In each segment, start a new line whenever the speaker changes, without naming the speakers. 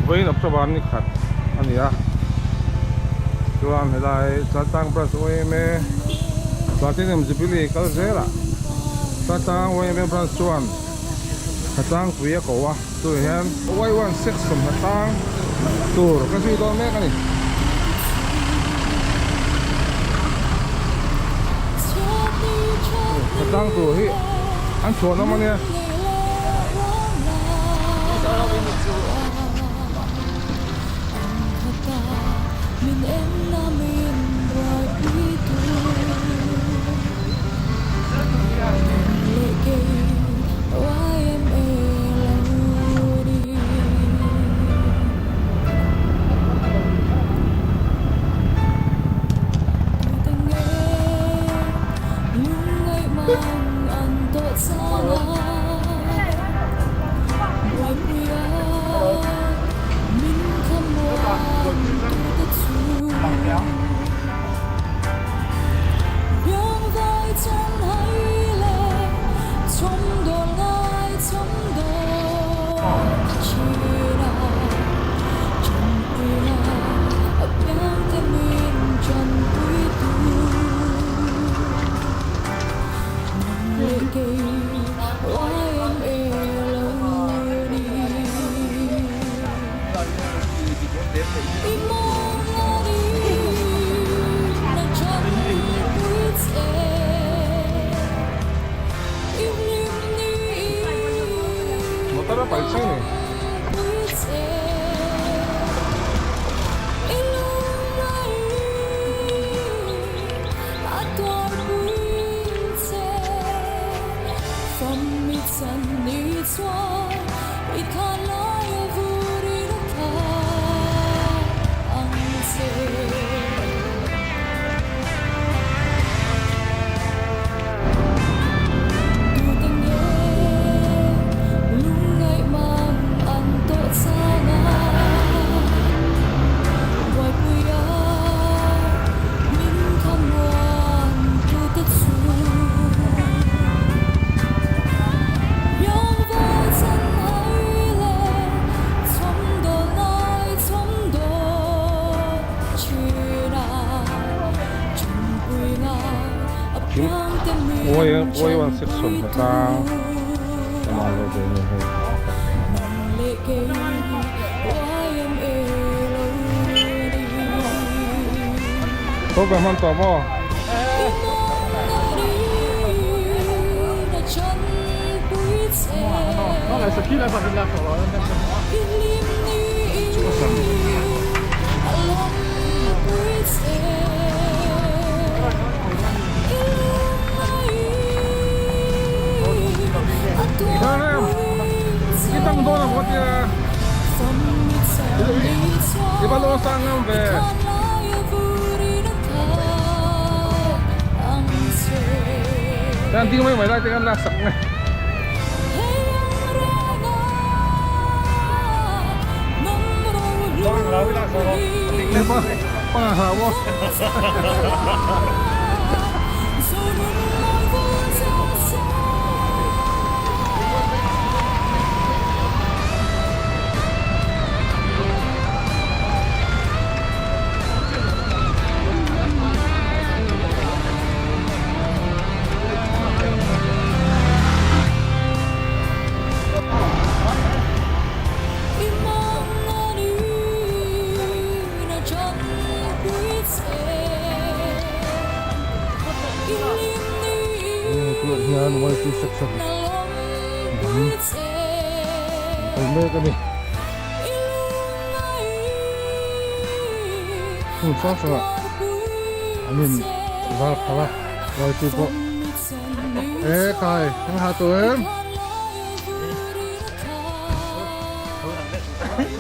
Vawiin October ni khat a ni a, chuan helai Chaltlang Branch yma Platinum Jubilee kal zelah Chaltlang yma Branch chuan Hnatlangpui a ko a, tunah hian Y one six Hnatlang tur ka zui dawn mek a ni. Hnatlang tur hi an chhuan awm a nia. Motor a paih cheng ni. Uai section hlatlang amah lo ve nge hei. Tho ve hman tawh maw? I va lo sang ngam ve. Kan ding mai mai lai te kan lak sak nge. Pa ha wo. Tunah hian YT section dang kal mek a ni. Hmun hrang hrangah an in zar phar a YT pawh e kai an ha tawh em?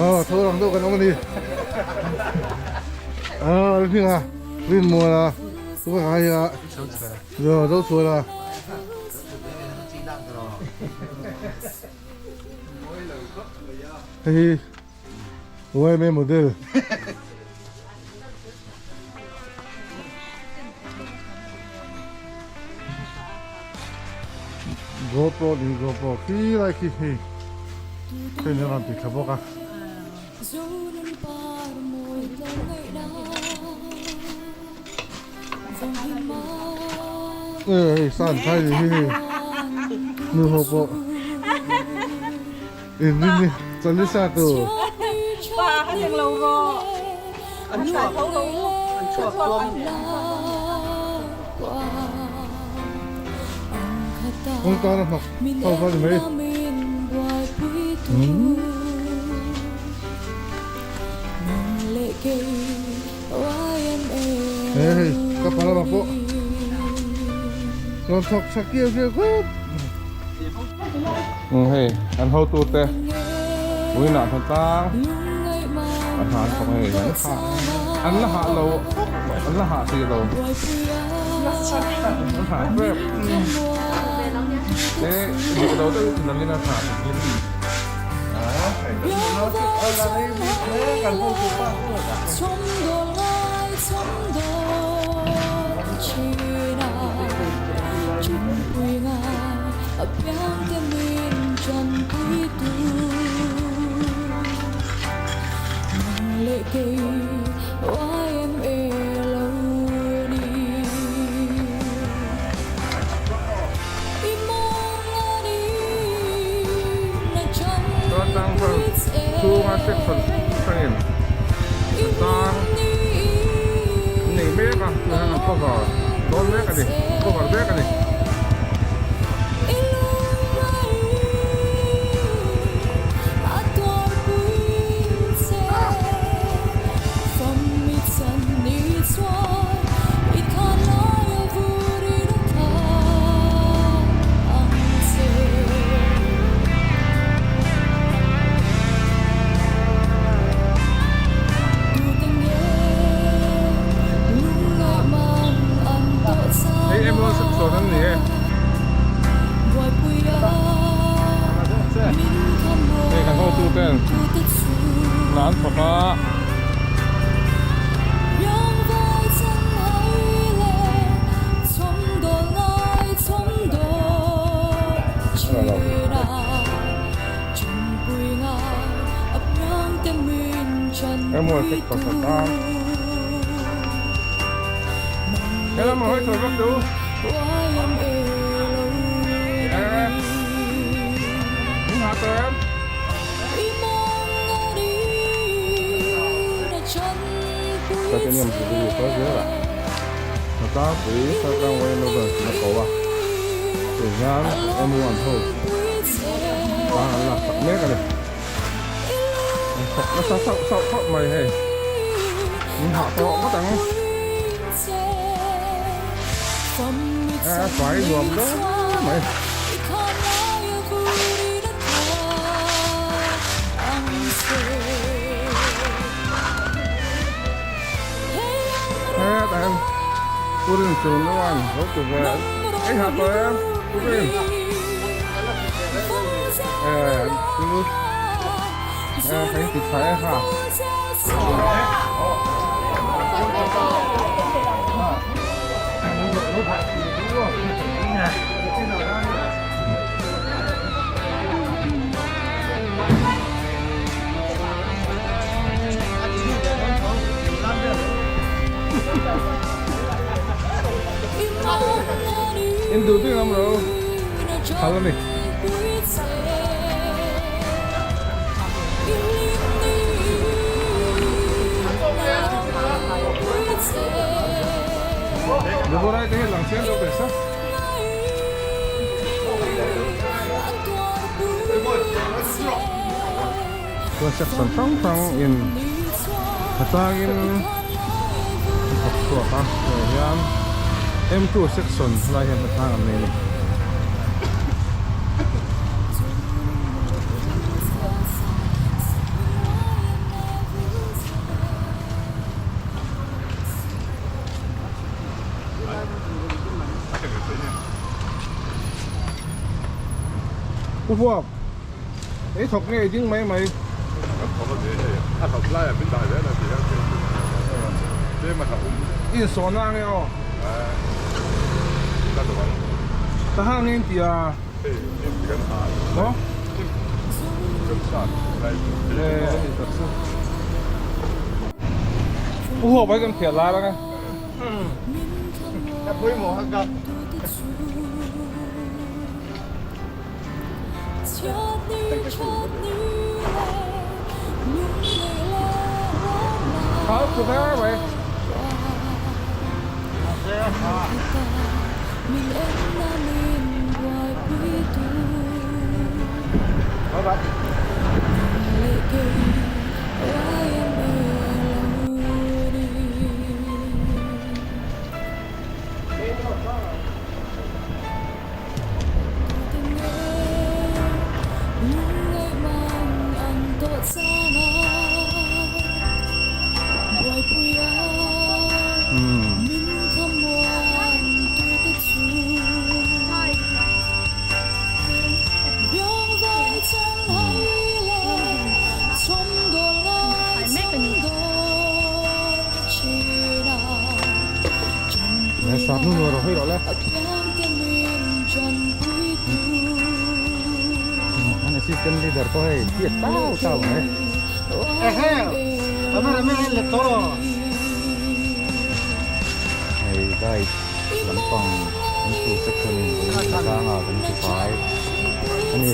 Aw tho rang deuh kan awm a ni. Aw hminga rinmuala chu ka ngai a zo chhuan a. Hei hi YMA model. GoPro ni GoPro khi lai khi hei hei ni rawn ti thla bawk a. Hei san phai ni hi hei nu ho pawh in rin ni chawlh sa tu.
Pa ka teng lo rawh. An chhuak tho lo an chhuak tlawm.
Kawng tana hnawk ho kha ni mai. He hei ka pa lamah pawh rawn thawk tha kiau kiau khawp. Umm hei an hotu te uinah hna tlang a hna an thawk hei an hah an la hah lo an la hah tih lo an hah hrep e duh lo deuh in an in a hah. Chuan chhunga section hrangin tlang an nei mek a chu hian an cover dawn mek a ni cover mek a ni. Hei Emerald Section an ni e. Hei kan hotu ten hna an thawk a. Emaw check pakhat a helam a hawi chho vek chu in ha tawh em. Titanium Jubilee kal zel a Tlangpui Sartlang Wayne Nobles na ko a tih hian M1 ho tlang an lak sak mek a ni an thawk nasa sauh sauh khawp mai hei in hah tawh ngawt ang a fai nuam dawn mai. Hetah hian Purin chu nuan lo ti ve ei ha tawh em Purin eh chu eh kan ti tha e ha. In duh ding lam ro phal a ni. Deborah te hi lang chiang deuh ve sa. Chuan section hrang hrang in a changin a thawk chhuak a hei hian M2 section helai hian hnathlang an nei a ni. Pu Vuak, ei thawk nge i ding mai mai?
Kan thawk a ni hei, a thawk laiah min dah zel a ti a, tlem a hlauhawm.
I insawn a nge aw?
Ka duh ang.
Ka hang nge in ti a?
Hei, in ti kan ha.
Maw?
Kan sat lai.
Eh, a ni tak chu. Pu huap ai kan phiat lai ang e.
Ka pawimawh hak a.
Thal chu hle mai.
An assistant leader pawh hei hriat tau tau mai. Hei guide lampang an tu section in vawiin tlanga kan ti fai a ni.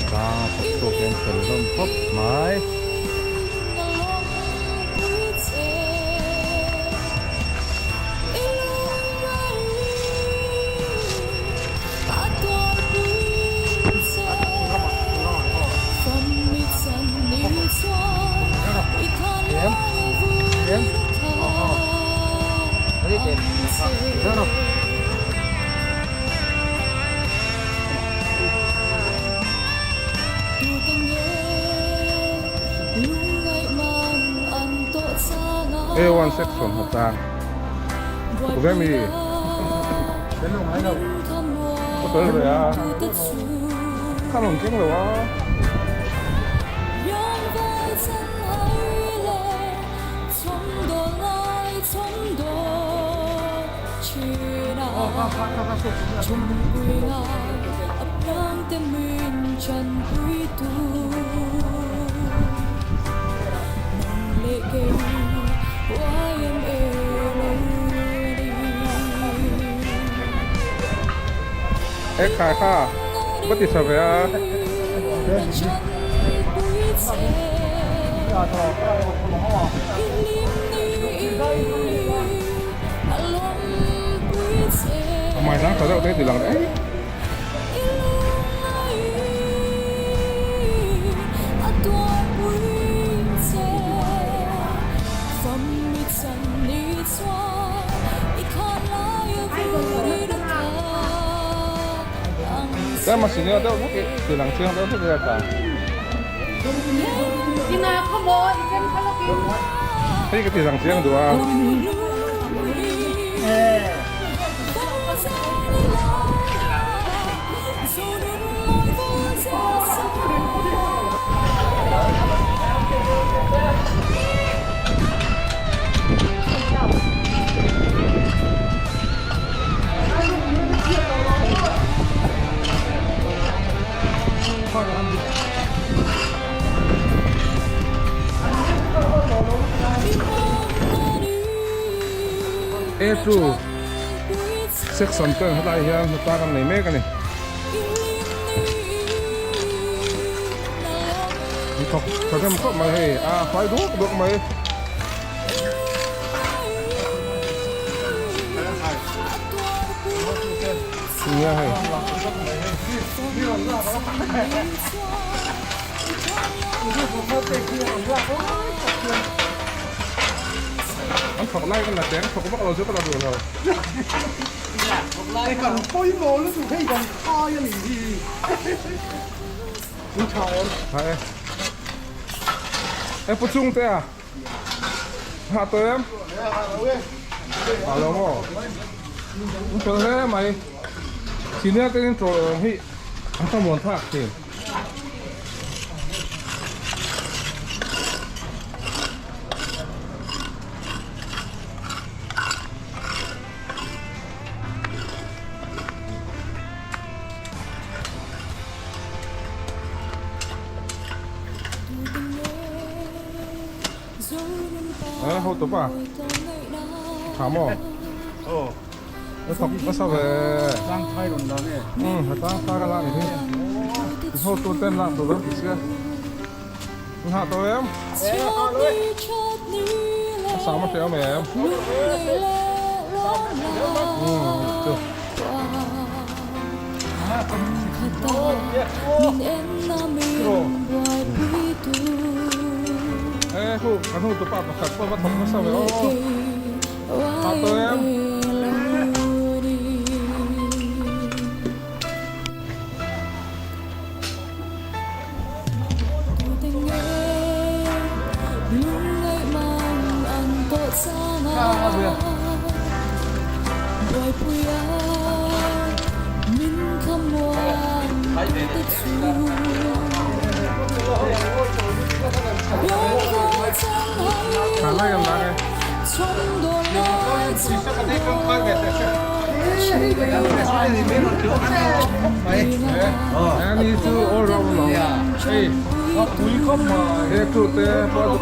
Tlanga thawk chhuak hian fel hlawm khawp mai.
A1 section hmu ta Pu mi Ka tel ve a Ka rawn keng lo a. E khai kha va ti sa ve a. A hmai zang tha deuh te ti lang daih. Tlem a senior deuh hlek i ti lang chiang deuh hlek zel ta. Hei ka ti lang chiang duh a. A two section ten helai hian hna kan nei mek a ni. Ni thawk tha rem khawp mai hei a fai duak duak mai. Nia hei. An thawk lai kan la cheng thawk vak lo chu ka la duh lo.
Kan pawimawh lutuk hei kan khai a nih hi. Tha em?
Tha e. E pu chung te a. Tha tawh em? Tha lo maw? An fel hle mai. Senior te in chawl awm hi an thlamuan thlak thin. Eh ho tupa tha maw a thawk nasa ve umm a tlang thai ka lak ni hi ho tu ten lak tur an ti sia an hah tawh em a sang a hre awm em umm chu. E hu kan hu tupa pakhat pawh va thawk nasa ve aw hah tawh em. Ani chu all round lo hei he chu te pawh.